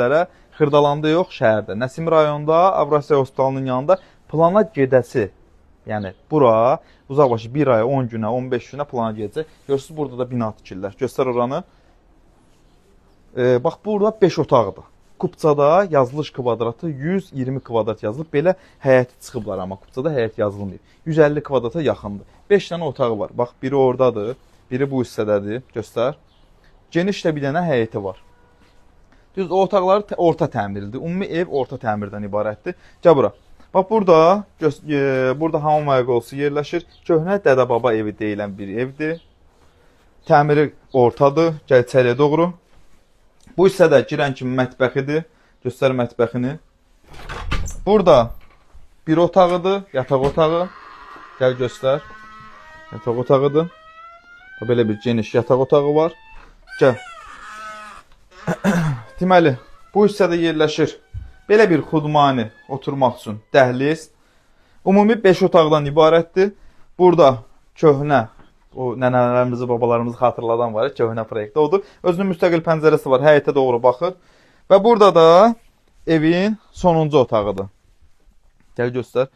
Sizlərə Xırdalanda yox, şəhərdə. Nəsimi rayonunda Avrasiya Hospitalının yanında plana gedəsi. Yəni bura uzaqbaşı 1 aya, 10 günə, 15 günə plana gedəcək. Görürsüz, burada da bina tikirlər. Göstər oranı. Bax burada 5 otaqdır. Kupçada yazılış kvadratı 120 kvadrat yazılıb. Belə həyəti çıxıblar amma kupçada həyət yazılmayıb. 150 kvadrata yaxındır. 5 dənə otağı var. Bax biri ordadır, biri bu hissədədir. Göstər. Geniş də bir dənə həyəti var. Düz o otaqları orta təmirlidir. Ümumi ev orta təmirdən ibarətdir. Gəl bura. Bax burada burada hamam ayaqolusu yerləşir. Köhnə dədə-baba evi deyilən bir evdir. Təmiri ortadır. Gəl içəriyə doğru. Bu hissədə girən kimi mətbəxidir. Göstər mətbəxini. Burada bir otağıdır, yataq otağı. Gəl göstər. Yataq otağıdır. Belə bir geniş yataq otağı var. Gəl. Deməli, bu hissədə yerləşir belə bir xudmani oturmaq üçün dəhliz. Ümumi 5 otaqdan ibarətdir. Burada köhnə o nənələrimizi, babalarımızı xatırladan var, köhnə proyektdə odur. Özünün müstəqil pəncərəsi var, həyətə doğru baxır. Və burada da evin sonuncu otağıdır. Gəl göstər.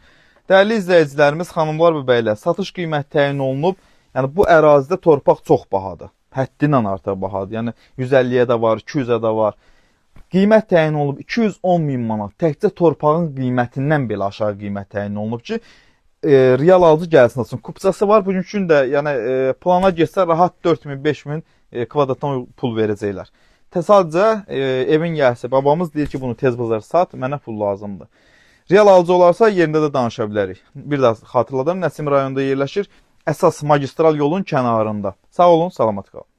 Dəyərli izləyicilərimiz, xanımlar və bəylər, satış qiyməti təyin olunub. Yəni bu ərazidə torpaq çox bahadır. Həddindən artıq bahadır. Yəni 150-yə də var, 200-ə də var. Qiymət təyin olunub 210 min manat. Təkcə torpağın qiymətindən belə aşağı qiymət təyin olunub ki, real alıcı gəlsin alsın. Kupçası var. Bugünkü gün də yəni plana getsə rahat 4000, 5000 kvadratdan pul verəcəklər. Təsadücə evin yiyəsi babamız deyir ki, bunu tez bazar sat, mənə pul lazımdır. Real alıcı olarsa yerində də danışa bilərik. Bir daha xatırladım, Nəsimi rayonunda yerləşir. Əsas magistral yolun kənarında. Sağ olun, salamat qalın.